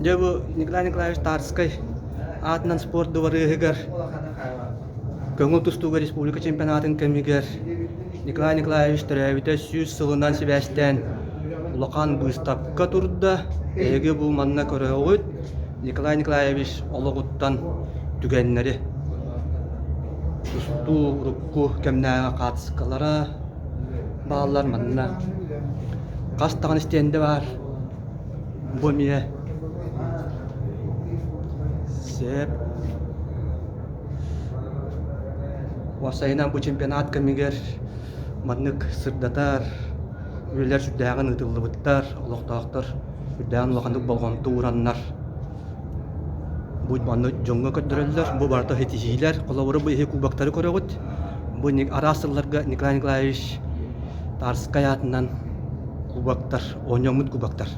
Дьэ бу Николай Николаевич Тарскай аатынан спорт дыбарыаһыгар көҥүл тустууга республика чемпионатын кэмигэр Николай Николаевич төрөөбүтэ 100 сылынан сибээстээн улахан быыстапка турда. Эһиги бу манна көрөҕүт Николай Николаевич олоҕуттан түгэннэри тустуу урукку кэмнээҕи хаартыскалара бааллар манна. Хас даҕаны стендэ баар. Бу эмиэ сөп. Уопсайынан бу чемпионат кэмигэр маннык сырдатар үлэлэр сүрдээҕин ыытыллыбыттар, олохтоохтор сүрдээҕин улаханнык болҕомто уураннар бу маннык дьоҥҥо көрдөрөллөр. Бу барыта ситиһиилэр. Холобура бу иһи кубоктары көрөҕүт. Бу араас сылларга Николай Николаевич Тарскай аатынан кубоктар, оонньоммут кубоктар.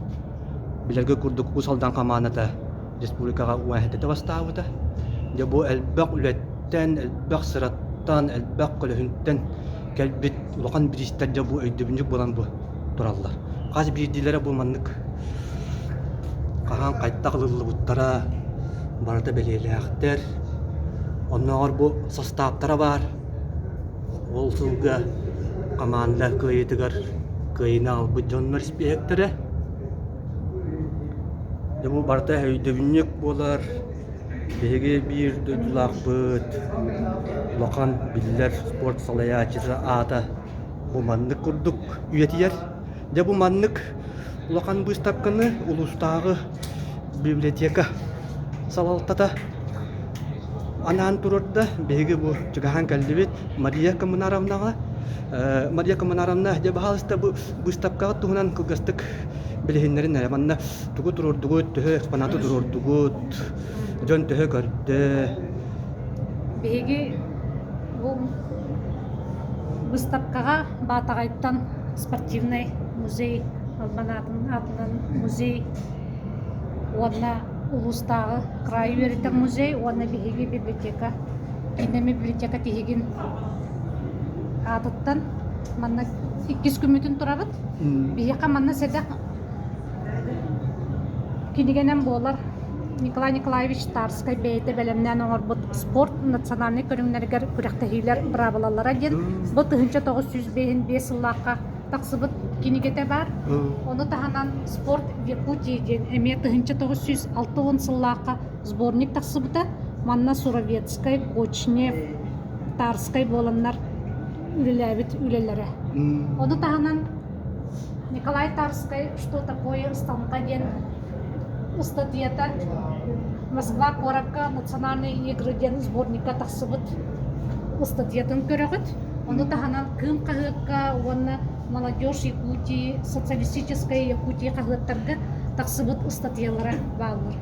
Билэргэ курдук Уус Алдан хамаандата республикаҕа уон бастаабыта. Дьэ бу элбэх үлэттэн, элбэх сыраттан, элбэх көлөһүнтэн кэлбит улахан бириистэр дьэ бу өйдөбүнньүк буолан бу тураллар. Хас биирдиилэрэ бу маннык хаһан хайдах ылыллыбыттара барыта бэлиэлээхтэр. Оннооҕор бу састааптара баар. Ол сылга хамаанда кыайыытыгар кыайыыны аҕалбыт дьоннор испииһэктэрэ. Дьэ бу барыта өйдөбүнньүк буолар. Биһиги биир дойдулаахпыт, улахан биллэр спорт салайааччыта аата бу маннык курдук үйэтийэр. Дьэ бу маннык улахан быыстапканы улуустааҕы библиотека салалтата анаан туруорда. Биһиги бу чугаһаан кэллибит Мария Коммунаровнаҕа. Мария Коммунаровна, дьэ баһаалыста бу быыстапкаҕа туһунан кылгастык билиһиннэрин эрэ. Манна тугу туруордугут, төһө экспонаты туруордугут, дьон төһө көрдө? Биһиги бу быыстапкаҕа Баатаҕайтан спортивнай музей албан аатынан музей уонна улуустааҕы кыраайы үөрэтэр музей уонна биһиги библиотека кииннэммит библиотека тиһигин аатыттан манна иккис күммүтүн турабыт. Биһиэхэ манна сэдэх кинигэнэн буолар Николай Николаевич Тарскай бэйэтэ бэлэмнээн оҥорбут спорт национальнай көрүҥнэригэр күрэхтэһиилэр быраабылалара диэн бу 1905 сыллаахха тахсыбыт кинигэтэ баар. Ону таһынан «Спорт в Якутии» диэн эмиэ 1960 сыллаахха сборник тахсыбыта. Манна Суровецкай, Кочнев, Тарскай буоланнар үлэлээбит үлэлэрэ. Ону таһынан Николай Тарскай «Что такое станка» диэн ыстатыйата Москва куоракка «Национальные игры» диэн сборникка тахсыбыт ыстатыйатын көрөҕүт. Ону таһынан Кыым хаһыакка уонна Молодежь Якутии, Социалистическая Якутия хаһыаттарга тахсыбыт ыстатыйалара бааллар.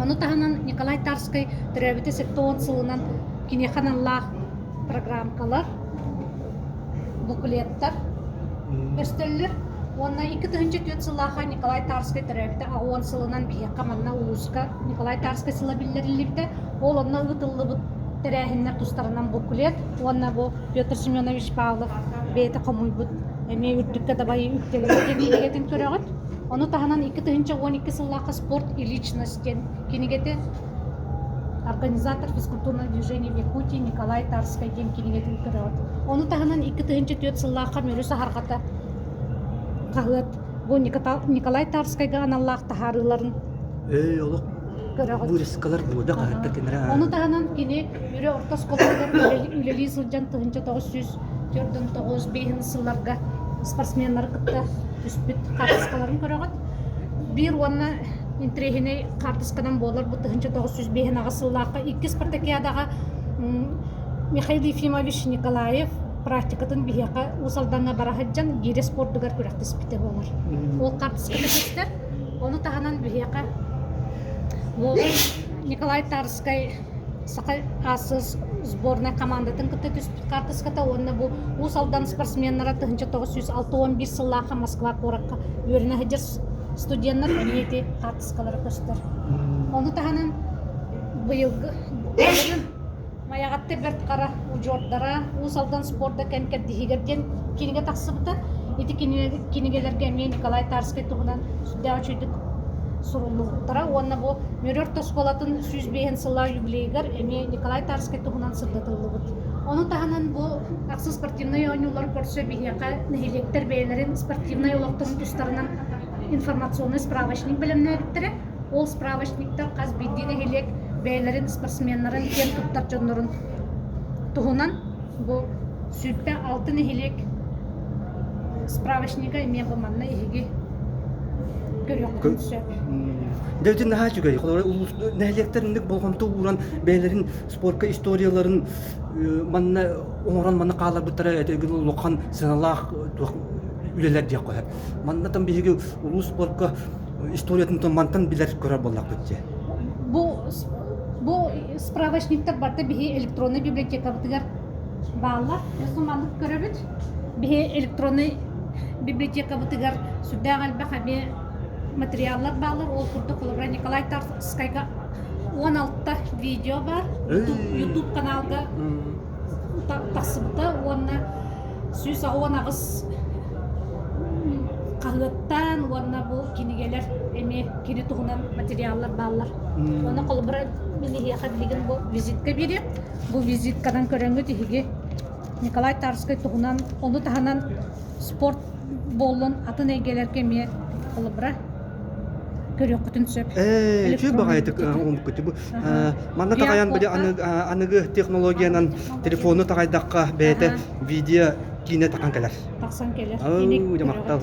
Ону таһынан Николай Тарскай төрөөбүтэ 70 сылынан киниэхэ аналлаах программкалар, буклеттар көстөллөр. Уонна 2004 сыллаахха Николай Тарскай төрөөбүтэ 80 сылынан биһиэхэ манна улууска Николай Тарскай сыла биллэриллибитэ. Ол онно ыытыллыбыт тэрээһиннэр тустарынан буклет уонна бу Петр Семенович Павлов бэйэтэ хомуйбут эмиэ үрдүккэ дабайыы үктэллэрэ диэн кинигэтин көрөҕүт. Ону таһынан 2012 сыллаахха «Спорт и личность» диэн кинигэтэ организатор физкультурного движения в Якутии Николай Тарскай диэн кинигэтин көрөҕүт. Ону таһынан 2004 сыллаахха Мүрү саһарҕата хаһыат бу Николай Тарскайга аналлаах таһаарыыларын Ээ, олох көрөҕүт. вырезкалар буода хаһыатта кинилэр. Ону таһынан кини Мүрү орто оскуолатыгар үлэлии сылдьан 1949 5 сылларга спортсменнары кытта түспүт хаартыскаларын көрөҕүт. Биир уонна интэриэһинэй хаартысканан буолар бу 1905 сыллаахха иккис спартакиадаҕа Михаил Ефимович Николаев практикатын биһиэхэ Уус Алдаҥҥа бара сылдьан гиирэ спордугар күрэхтэспитэ буолар. Ол хаартыската көстөр. Ону таһынан биһиэхэ Николай Тарскай Саха АСС сборнай командатын кытта түспүт хаартыската уонна бу Уус Алдан спортсменнара 1961 сыллаахха Москва куоракка үөрэнэ сылдьар студеннар эмиэ ити хаартыскалара көстөр. Ону таһынан быйылгы Майаҕатта Бэрт Хара удьуордара Уус Алдан спорда кэм кэрдииһигэр диэн кинигэ тахсыбыта. Ити кинигэлэргэ эмиэ Николай Тарскай туһунан сүрдээх үчүгэйдик. суруллубуттара уонна бу Мүрү орто оскуолатын 105 сыллаах юбилейыгар эмиэ Николай Тарскай туһунан сырдатыллыбыт. Ону таһынан бу ахсыс спортивнай оонньуулары көрсө биһиэхэ нэһилиэктэр бэйэлэрин спортивнай олохторун тустарынан информационный справочник бэлэмнээбиттэрэ. Ол справочниктар хас биирдии нэһилиэк бэйэлэрин спортсменнарын киэн туттар дьоннорун туһунан бу 26 нэһилиэк справочнига эмиэ бу манна эһиги көрүөххүтүн сөп. Дьэ ити наһаа үчүгэй. Холобура улуус нэһилиэктэр инник болҕомто ууран бэйэлэрин спорка историяларын манна оҥорон манна хааларбыттара этигин улахан сыаналаах туох үлэлэр диэх сөп. Манна там биһиги улуус спорка историятын мантан билэр көрөр буоллахпыт дьэ. Бу бу справочниктар барыта биһи электронный библиотекабытыгар бааллар. Өссө маннык көрөбүт. Биһи электронный библиотекабытыгар сүрдээх элбэх эмиэ материаллар бааллар. Ол курдук холобура Николай Тарскайга 16 видео бар. YouTube каналга тахсыбыта уонна 188 хаһыаттаан уонна бу кинигэлэр эмиэ кини туһунан материаллар бааллар. Уонна холобура мин эһиэхэ билигин бу визитка биэриэм. Бу визитканан көрөҥҥүт иһиги Николай Тарскай туһунан, ону таһынан спорт буоллун атын эйгэлэргэ эмиэ холобура көрүөххүтүн сөп. Ээ, үчүгэй баҕайытык оҥорбуккут. Бу манна таҕайан били аныгы технологиянан телефону таҕайдахха бэйэтэ видео киинэ тахан кэлэр. Тахсан кэлэр. Оо, дьэ махтал.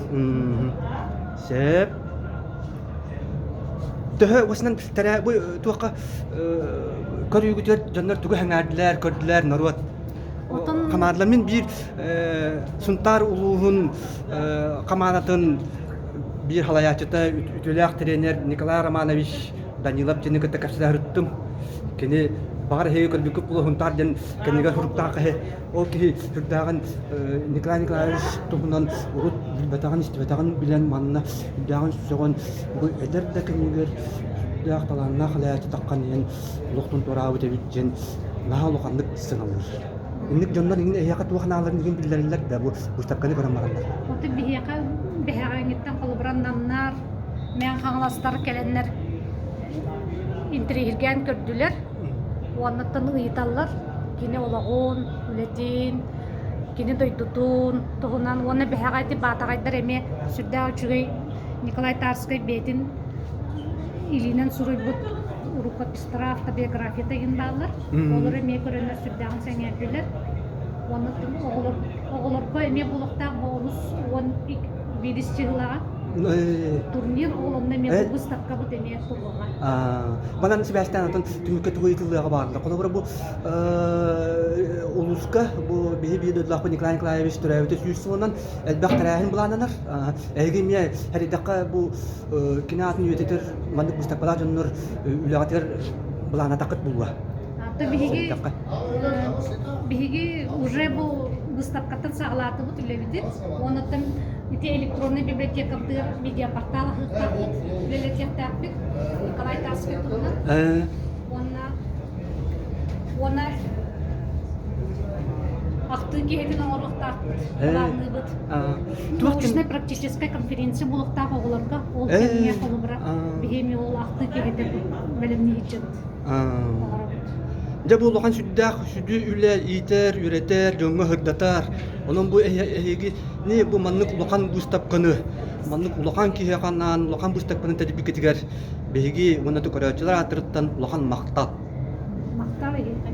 Сөп. Төһө уосунан тэрээ бу туохха көрүүгүтүгэр дьоннор тугу сэҥээрдилэр, көрдүлэр норуот хамаандалар мин биир Сунтаар улууһун хамаандатын биир халайааччыта үтүөлээх тренер Николай Романович Данилов диэни кытта кэпсэтэ сырыттым. Кини баҕар эһиги көрбүккүт буолуо Сунтаар диэн кэннигэр суруктаах киһи. Ол киһи сүрдээҕин Николай Николаевич туһунан урут билбэтэҕин, истибэтэҕин билэн манна сүрдээҕин сөҕөн бу эдэр да кэмигэр сүрдээх талааннаах халайааччы таххан иһэн олохтон туораабыт эбит диэн наһаа улаханнык сыаналыыр. Инник дьоннор иҥин эһиэхэ туох нааларын иҥин биллэрэллэр да бу быыстапканы көрөн бараннар. Оту биһиэхэ бэһэҕэҥҥиттэн холобура намнар, Мэҥ Хаҥаластар кэлэннэр интэриэһиргээн көрдүлэр. Уоннаттан ыйыталлар кини олоҕун, үлэтин, кини дойдутун туһунан уонна бэһэҕэ ити баатаҕайдар эмиэ сүрдээх үчүгэй Николай Тарскай бэйэтин илиинэн суруйбут рукопистара, автобиографията иһин бааллар. Олору эмиэ көрөннөр сүрдээҕин сэҥээрдилэр. Уонна оҕолор, оҕолорго эмиэ буолуохтаах бу олус уон биирис чыһылаҕа турнир ол онно эмиэ бу выставкабыт эмиэ туруоҕа. Манан сибээстээн атын түмүккэ тугу ыйытыллыаҕа баарла. Холобура бу улууска бу биһи биир дойдулаахпыт Николай Николаевич төрөөбүтэ сүүс сылынан элбэх тэрээһин былааннанар. Эһиги эмиэ сэрэйдэххэ бу кини аатын үйэтитэр маннык быыстапкалаах дьоннор үлэҕитигэр былаанатаххыт буолуо. То биһиги биһиги уже бу выставкаттан саҕалаатыбыт үлэбитин. Онуттан ити электронный библиотекабытыгар медиапортал аһыахтаахпыт, үлэлэтиэхтээхпит Николай Тарскай туһунан. Уонна уонна ахтыы киһитин оҥоруохтаахпыт, былаанныыбыт. Научнай-практическай конференция буолуохтаах оҕолорго ол кэмҥэ холобура биһи эмиэ ол ахтыы киһитэ бэлэмнии сылдьабыт. Дьэ бу улахан сүрдээх сүдү үлэ иитэр, үөрэтэр, дьоҥҥо сырдатар. Онон бу эһигини бу маннык улахан быыстапканы, маннык улахан киһиэхэ анаан улахан быыстапканы тэрийбиккитигэр биһиги уонна көрөөччүлэр ааттарыттан улахан махтал. Махтал эһиэхэ.